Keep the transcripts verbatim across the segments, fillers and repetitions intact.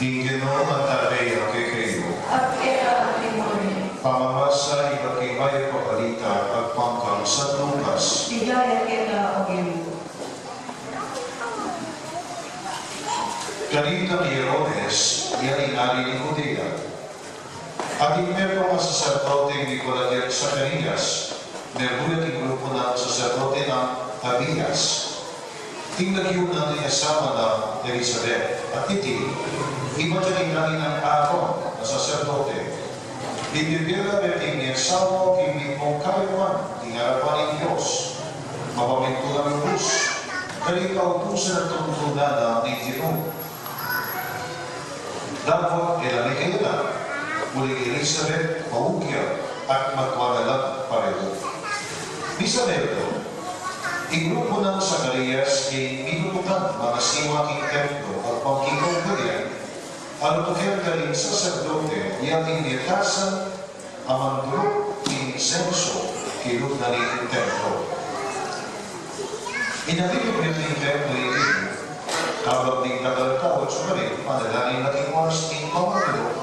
Ing Ginu mantabe ya kekayu. At keka mu rin. Pamamasa ibat king Mayap a Balita agpang kang San Lucas. Ligaya keka, O Ginu. Kanitang i Herodes, ya ing ari ning Judea. At ing metung a saserdote, ing mikola deng Zacarias, mebu ya king grupu nang saserdote nang Abias. Ing lagyu na ning asawa nang Elisabet, at iti, ibat ya king ari nang Aaron a saserdote. Bibie la reting asawa king mitmung kayapan king arapan ning Dios, mapamintulang lubus, karing kautusan at tuntunan ning Ginu. Dapot e la mekainak, uling i Elisabet, maugya, at matua na lang pareho. Misan metung, ing grupu nang Zacarias ing mitutukan mangasiwa king templo agpang king kaugalian, a lutuken da ring saserdote, ya ing metasan a manduruk ning insenso king lub na ning templo. Inabilib ya king templo ing Ginu, kabang ding dakal a tau at sumalit, manalangin na king oras ning pamanduruk.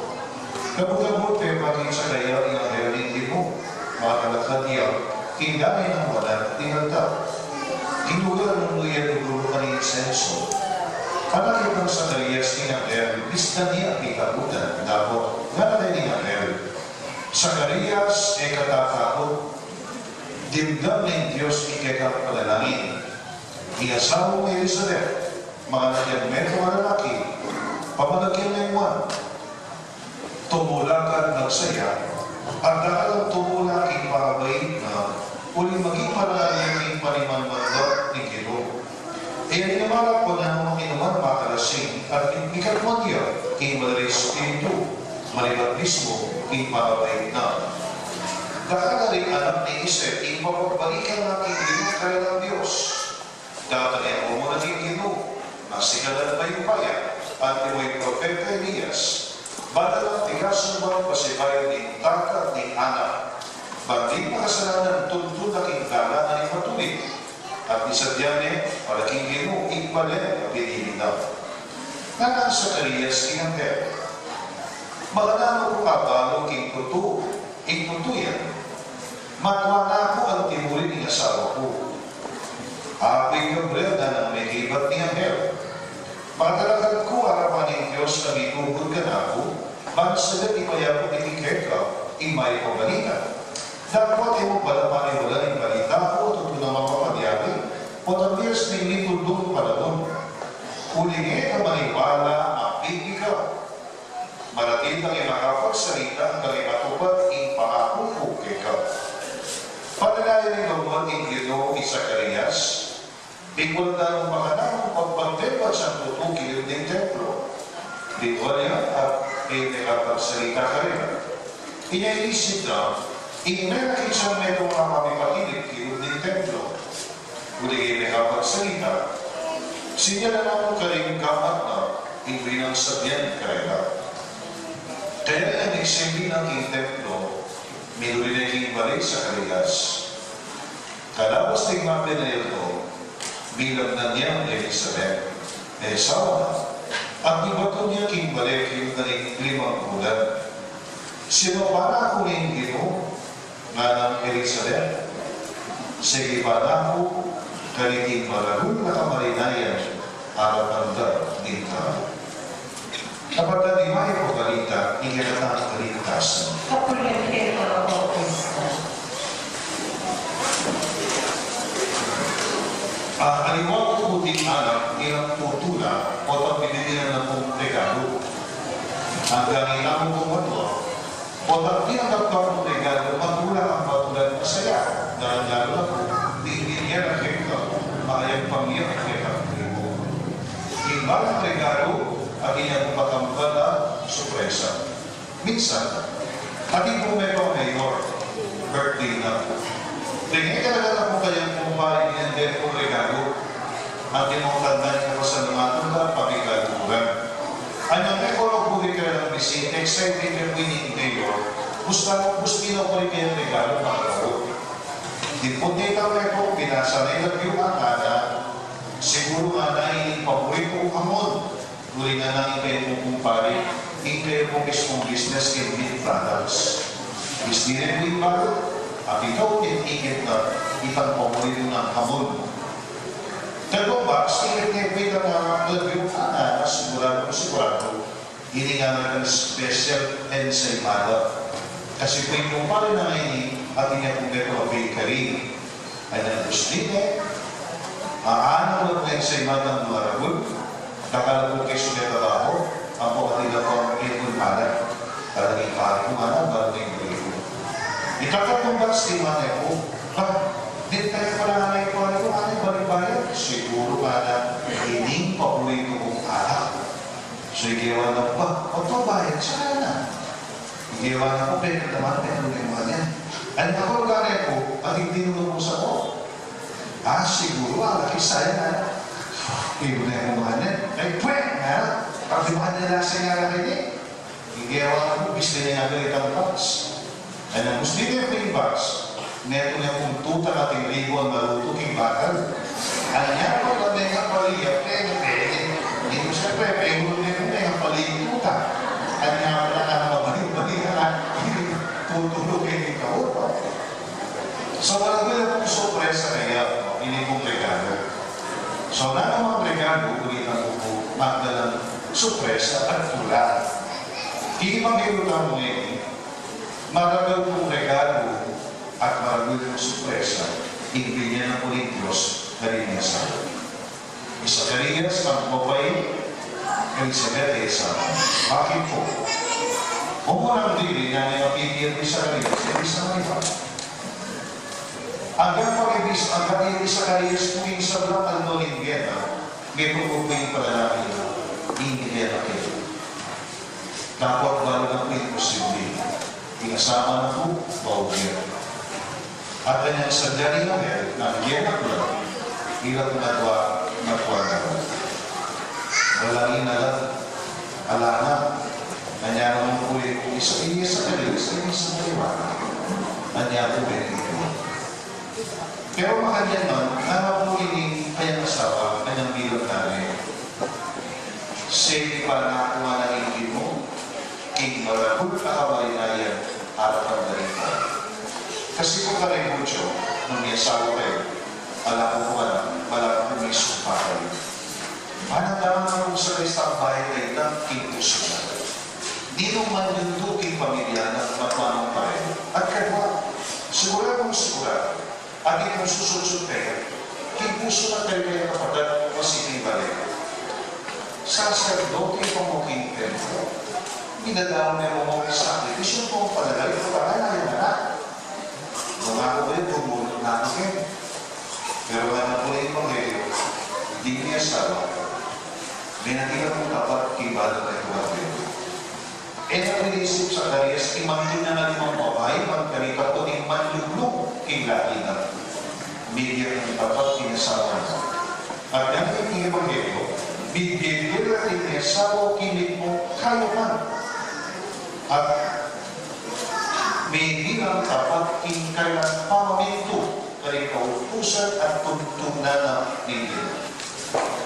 Kabud-kabud pepakibat kaya ing anghel ning Ginu, makalakad ya king dani nang wanan ning altar, king lugar nung nuan dudulukan ing insenso. Panakit nang Zacarias ing anghel, bisnan ya pikabutan, dapot ngana ning anghel: Zacarias, e ka tatakut. Dimdam ning Dios ing kekang panalangin. Ing asawa mung Elisabet, manganak yang metung a lalaki, pamanagyan na ing muan. Tumulak at nagsaya, at dakal ang tumulak king pamabait na, uling maging marangal ya king panimanmanda ning Ginu. E ya dinamala kung anumang inuman makalasing, at mikatmuan ya king Banal a Espiritu, manibat mismu king pamabait na. Dakal na ring anak ning Isay ing mapagbalikan na king Ginu karelang Dios. Datang yang mumuna king Ginu, masikalan mayupaya, antimo ing propeta Elias, bana lang pigasan pasibayu ning tata at ning anak. Bang ding makasalanan tuntun na king dalan ning matulid, at misadya ne para king Ginu ing balen a pinili na. Ngana nang Zacarias king anghel: Makananu ku abalu ing tutu, ing tutu ya? Matua na ku antimo rin ing asawa ku. Aku ing Gabriel, ngana nang mekibat ning anghel. Makatalakad ku arapan ning Dios a mitubud kanaku, ban sagad ipayabat mi keka ing mayap a balita. Dapot e mu bala paniwalan ing balita ku, tutu nang mapapanyari, potang bias ning mitudung panaun. Uling e ka maniwala, mapibika. Maratil kang e makapagsalita, anggang e matupad ing pangaku ku keka. Paniwalang lumuad king Ginu i Zacarias, binkulan da nung makananu nung pagbantay ban sang tutu king lub ning templo. Binkulan ya at e makapagsalita karela. Inya inisip na, ing metung a metung a mamipatilid king lub ning templo. Uling e makapagsalita, sinyalan na mu karing gamat na ing binang sabyan karela. Kaya nung isimbi na king templo, minuli na king bale i Zacarias. Kalabas ding mabie na yatu, bilang na niyang Elisabet, e asawa na, at ibatun ya king bale king limang bulan. Sinupan na ku ning Ginu, ngana nang Elisabet, sigipan na ku kaniting maragul a kamarinayan arapan da ning tau. Kapatad, ing mayap a balita ning kekatang kaligtasan. Kapurian keka, O Kristo. A, aliwa ku puting anak, ilang tutula, o, pag bibigyan na pung regalo. Anggang ing amu kung matua, o, pag tinanggap ka pung regalo, matula kang matulan masaya. Dahil lalo na kung bibigyan na keka, mayap pang iya keka. Ing balang regalo, atin yang patambal a sorpresa. Minsan, atin pung mepang mayor, birthday na. Deng e talaga na pung kayang kumpare, binyan de pung regalo. Atin pung tanda, ing kapasalamatan da, pamigaluran. Anyang mekoro buri karelang bisita, excited ya pu ing mayor. Gusta, gusti na pu ring kayang regalo, makakawut. Dipot ne itang mepang, binasa ne ing lagyu, ngana, siguru ngana ing paboritu kung hamon. Uling ngana ning kayang kumpare, ing kayang mismung business king meat products. Business ne pu ing balu, at ika pu ing ikit na itang paborito nang hamon. Tatlung box, ikit ne pu itang, ah, lagyu, ah, sigurado, sigurado. Ini ngana kang special ensaymada. Kasi pu ing kumpare nang ini, atin ya pung metung a bakery. Anyang busli ne, anak la pu ing ensaymada maragul, dakal la pu ing sumeta baho, ampo atin la pung metung a balu. Talagang pari ku, mana, balu ning buri ku. Ikakatlung box, ngana ne pu, ba, dinan tamu pa la, ngana, pari ku, ngana, balik bayad. Siguru, ngana, ining paborito kung alak. So, igewa na pa, o, to, bayad, saka na. Igewa na pa, pwede naman, pwede naman yan. Ay, ako, ngana ne pu, atin tinulong ku sa ko. Ah, siguru, ah, laki saya na. Ibu na yung mga net. Ay, pwe, ha? Pag di ba nila siya nga laki ni? Igewa na pu, bisli ne nga itang box. Ay, nang busli ne pu ing box, metung ne pung tuta atin libon malutu king bakal. Anya pa la, mengapali ya, pene, pene. Ini, siyempre, pene, mengapali ing tuta. Anya pa la, mabalik-balik na, tutulog ing tau, no? So, maragul ya pung sorpresa kaya, no? Ini pung regalo. So, nanu mang regalo, ulitan ku pu, magdalang sorpresa at tula. Ing ebanghelyu tamu ngeni, maragul pung regalo at maragul pung sorpresa ing binie na pu ning Dios karing asawa. I Zacarias, ampo pa i Elisabet, e sa. Bakit pu? Umunang dili, ngana, pipili i Zacarias, e sa, di ba? Anggang pag-ibis, anggang i Zacarias pu ing sablang aldo ning bie na, metung pu ing panalangin, ing bie na kaya. Dapot balu na pu imposible. Ing asawa na pu, balu ya. At anyang sadya ning anghel, nung bie na pu la, ila pu nagwa, nagwa na. Walang inalang, ala na. Anya naman pu ing isa, isa ka rin, isa, isa ka rin. Anya pu, bendito. Pero makanyan man, nanu pu ini kayang asawa, kanyang bilang nanay? Seni pa na kumanan ing Ginu, ing maragul a kamarinayan, arapan da ring tau. Kasi pu karing Hudyo, nung miyasawa kayu, ala kung kumanan, ala kung misumpa kayu. Manang naman kung sa Kristo ang bahay na ito, king pusu na. Ninung man yun tu king pamilya na, matmanung pa rin. At kadwa, sigurado, sigurado, atin pung susutsut kaya, king pusu na kaya, kaya kapatad, masiping balik. Saserdote pa mu king templo, minadamo ne mu ing sakripisyu, ing panalangin, ing panalangin na. Mangako kayu, bumunot na kayu. Pero ngana pu ning ebanghelyu, ding miyasawa, menatili mu tapat king balang ebanghelyu. E na pu inisip i Zacarias, ing mangkin na limang babai, mangkarita pu ning manluglug king laki na. Mebie nang tapat king asawa na. At ngana pu ning ebanghelyu, bibie la king miyasawa king mitmung kayapan. At mebie nang tapat king kayang pamamintu karing kautusan at tuntunan na ning Ginu.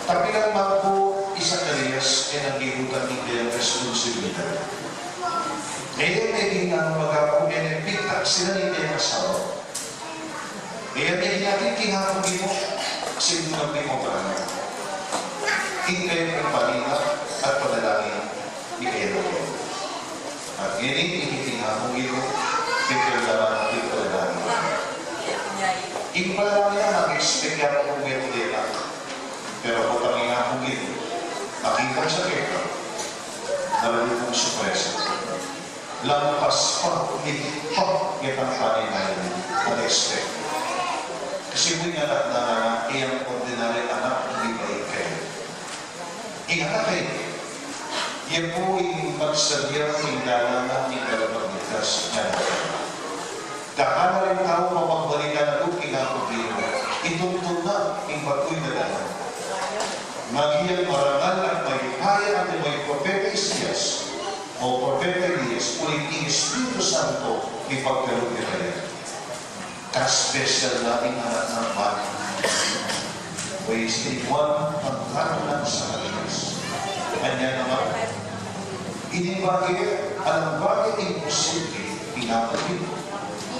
Kapilan man pu i Zacarias e nang gibutan ing kayang responsibilidad. E ya mebie nang magapung e ne pigtaksilan ing kayang asawa. E ya mebie nang king Apung Ginu, sindulan mi mu pa rin ing kayang panalangin at panalangin. Ing kayang Apung Ginu. At ngeni, ing kayang Apung Ginu, ing kayang laman at ing panalangin. Ing panalangin na mag-expect ya pu kung metung a. Pero kung ing Apung Ginu, makita sa keka, maragul pung sorpresa. Lampas pa, migit pa, ketang paninayan, mag-expect. Kasi pu ing anak na, ing ordinaryung anak, ing iba ing kaya. Ing anak e, ya pu ing magsadya king dalan na ning kalapagligtas na. Dakal a ring tau mapagbalikan na lub king Apung Ginu, ituntun na ing batuy a dalan. Maging marangal at mayupaya anti may propeta Isaias, o propeta Elias, uling ing Espiritu Santo, ipagkalub ya kaya. Ka-special na ing anak nang Bani. Pues, igual ang lahat ng sa Pilipinas. Anya naman, ini bage, alang bage imposible, ing Apo Ginu.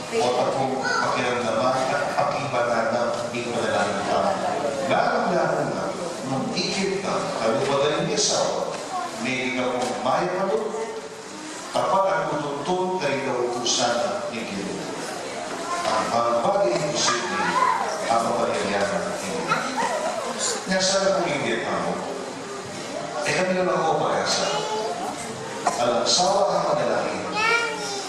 Pota pung pakiramdaman at pakibatan na ing panalangin tamu. Lalung-lalu na nung ikit na kalupa da ing asawa, mebie ka pung mayap a lub, tapat a tutuntun karing kautusan ning Ginu. Ing bage imposible, makapangyarihan ing Ginu. Nya sana pu ing bie tamu, e kami na la ko pag-asa. Alang sawa kang manalangin,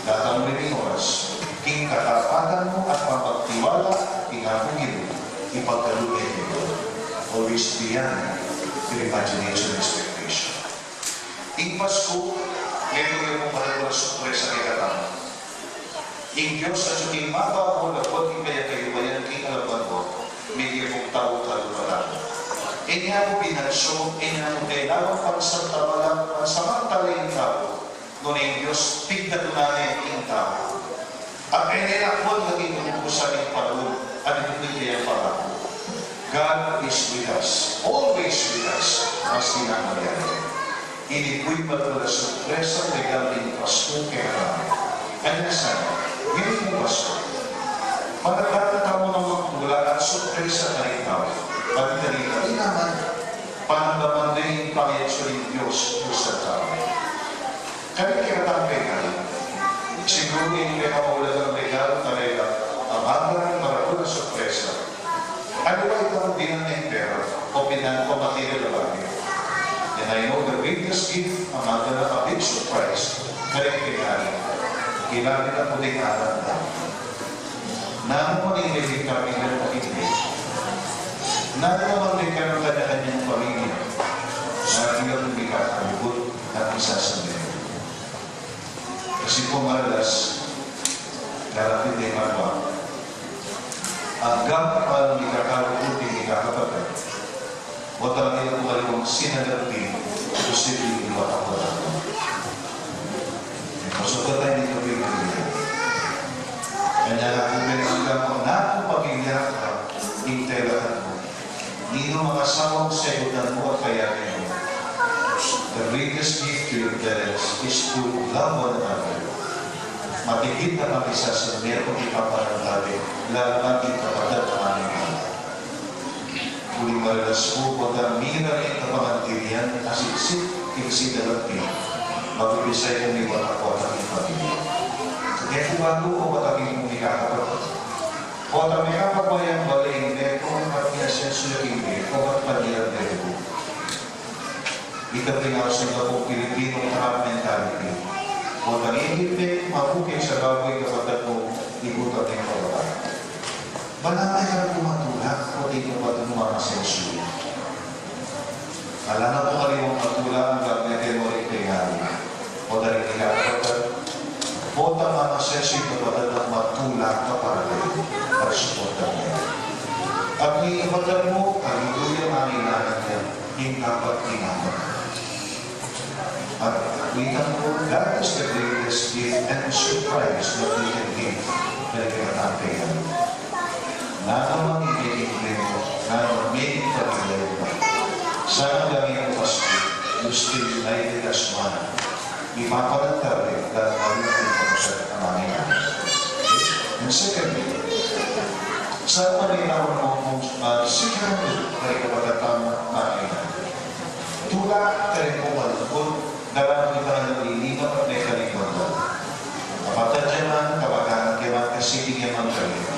datang mu rin ing oras, king katapatan mu at pamagtiwala king Apo Ginu, ipagkalub mu keka. Always beyond your imagination and expectation. Ing Pasku, metung ya pung malagwa a sorpresa kekatamu. Ing Dios atyu king mababa a labuad king kayang kayupayan king alang bangku, mebie pung tau kalupa tamu. E niya mu binalso, e niya mu telawan pansamantala, pansamantala ing tau, nune ing Dios pigtatunan ne ing tau. At e ne lakuan na king kapupusan ning panaun, at ing kayang pangako. God is with us, always with us, maski na malyari. Ini pu ing malagwa a sorpresa, regalu ning Pasku kekatamu. Anya sana, ngeni pung Pasku, managkat tamu nang magtula at sorpresa karing tau. Pati karing tau, e naman, panagdaman de ing pangayatsu ning Dios, Dios a tau. Karing kekatang pengalan, siguru ing pekamaulagang regalu karela, a maganang maragul a sorpresa. Aliwa itang dinan ning pera o pinan-, o material a bage. And I know the greatest gift a maganang a big surprise karing pengalan, kilala na pu ding anak na. Nanu man ing mekabigay o indi, nanu man ing kanya-kanyang pamilya, nanu man ing mekakabut at isasabi. Kasi pu maralas, darapit ne magwa. Anggap alang mikakalugud, mikakapatad. O talaga pu aliwang sinalagpi, posible ing watak-watak. E, pasokan tamu ning pamilya. Kanya na pu, anggap alang pamilya ka, ing teladan mu. Ninu mang asawang segundan mu at kayarian mu. The greatest gift to your parents is to love one another. Matikit na kami sa sumiyerto king pamagkapatad, lalu na king kapatad na kami. Uling maralas pu, potang mira ing kapangantilan a siksik king sinalagpi, magpipisan ya pu ing watak-watak ning pamilya. Kaya pu balu o watak ing mikakapatad. Potang mekapagbayang bale ing beko, at miasenso ya king beko, at panyari beko. Ita pin ing ausan da pung Pilipinong trap mentality. Potang ingit ne, mabukit sa baboy, kapatad mu, igutan ne ing pababa. Balamu e ka na pu matula, o ing kapatad mu, mamasenso ya. Ala na pu kaliwang matula, anggap ne e mu rin pengalan. Potang ing kapatad, potang mamasenso ing kapatad mu, matula ka para kaya, at suportan ne. At ing kapatad mu, kaluguran ya, mangailangan ya, ing dapat ginagawa. At ita pu, that is the greatest gift and surprise that we can give karing kekatang pengalan. Nanu man ing mekikle mu, nanu man ing mekikabigay mu, sana ing Pasku, we stay united as one. Ipapanagtari, lalu na king kapatad a mangailangan. And secondly, sana ing tau mu, uh, secondly, karing kapatad tamu a mangailangan. Tula karing kumalungkut, daran ita nang lilingaw at mekaliwang. Kapatad ya man, kamag-anak ya man, kasiting ya man kanita.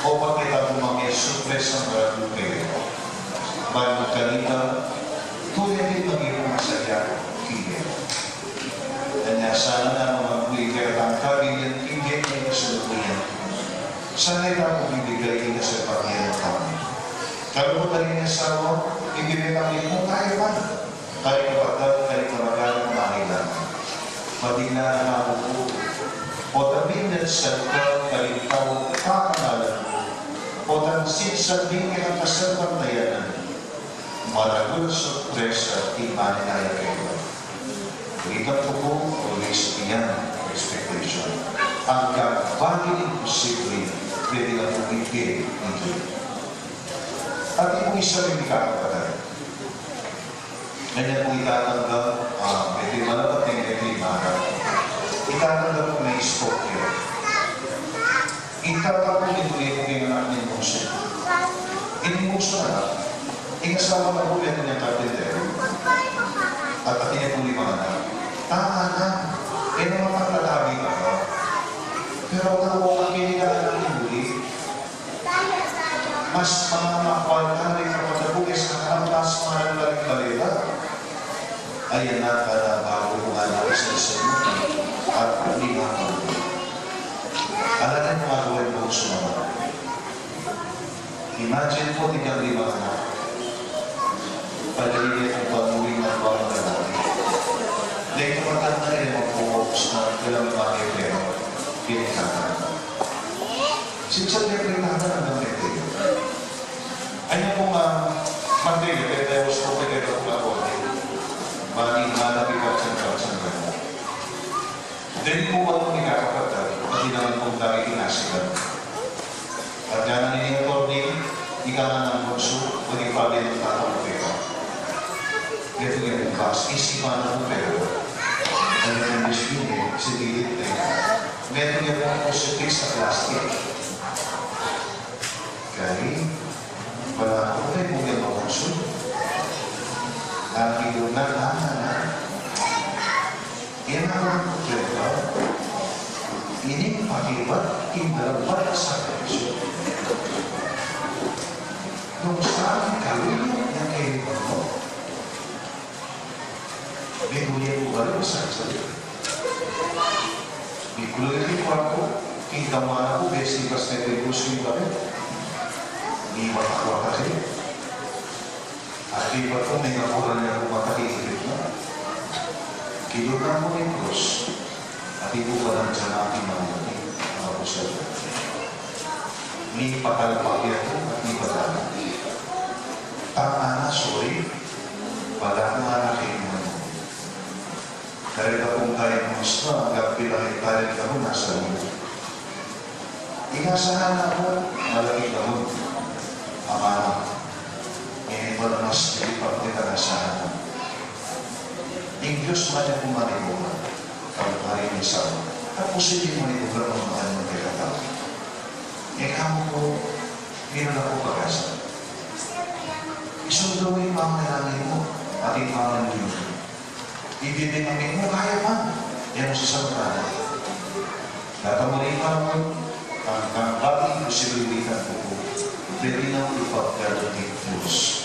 O bakit aku mamisurpresa, maragul kaya? Ban kanita, tule rin maging masaya kaya. Anya sana nanu man pu ing kekatang kabilyan king bie ning kasalukuyan, sana ita pu bibigay king kasalukuyan tamu. Kalupa na rin ing asawa, ibibigay tamu ing kaya pa. Karing kapatad, karing kamag-anak a mangailangan. Matignan na mu pu. Potang minsan ka karing tau kakangalan mu, potang sinsan mu ing kekang kasalpantayanan, maragul a sorpresa ing manenaya keka. Ita pu, always beyond expectation. Anggap bage imposible, pwede na pung ibie ning Ginu. At ing isa pung mikakapatad, Kanya pung itatanggap, ah, medyo malapat na yung medyo imaga. Itatanggap ko na yung stroke yun. Itatanggap ko din po yung anak niyang bunso. Yung bunso na lang, yung asawa na po, meron niyang karpintero. At atin niya po limang anak. Tama na. Eh, naman pagtatabi ka ba? Pero ang mga kailangan ng huli, mas mamakuan na rin kapag nabukas ang alam, mas mahal na rin balita. Ayan na, para bago ko nga na isang saluti at lima ka. Alam niyo kung gagawin ko sumama. Imagine po, tingnan lima ka na. Pagdating niya kung pag-uwi ng mga lalaki. Dahil kapag ang nila magpo-focus na kailangan mga pera, pinagkakaroon. Since ang pera yung hanggang ang pera. Ayan po nga, Monday, pwede tayo sa pwede tayo sa pag-uwi. Bali, malapit ka sa, sa, sa, Deni po ba itong ikakapatid? Pati naman pong dami kinasigan. At nga nanining attorney, ika nga ng bunso, maging pabili ng tatang pera. Ito yung bukas, isipan na po pero. Ano yung English yun eh, sinilit na yun. Meron yung mga positive sa plastic. Kaya, wala ko na yung mga bunso. Ang iyon na, na, na, na. Yan ang problema. Ini pakibat, ing dalambat sa presyo. Nung sa akin, kaluyo niya kayo mo. May kuya po ba rin sa sabi? May kuya rin po ako. Kita mo na po, besi basta yung gusto yung bakit. May watak-watak eh. At iba po, may nakuha niya po matakikilit na. Kinuha mo yung krus. At ibu pa lang sa natin ang mga pusa. Ni patalpak yan po at ni patalpak. Tama na, sorry. Wala ko nga nakikinig. Karela kung tayo ng gusto, ang gagawin lang yung talent ka mo, nasa loob. Inasahan na mo, malaki ka mo. Ama, ini pa na mas nilipag kita nasahan mo. Ing Diyos man yung pumanikuhan, kampari ni Saul. Tapos hindi manikuhan ang mga ano ng pagkatao. E kamo po, hindi na po pag-asa. Isundo mo yung pangangailangan mo at yung pangangailangan mo. Ibibigay mo, kaya pa. Yan ang sasagutan. Nakamuli pa mo, ang kampari, posibilitan ko po. Pwede na ipagkaloob ng Diyos.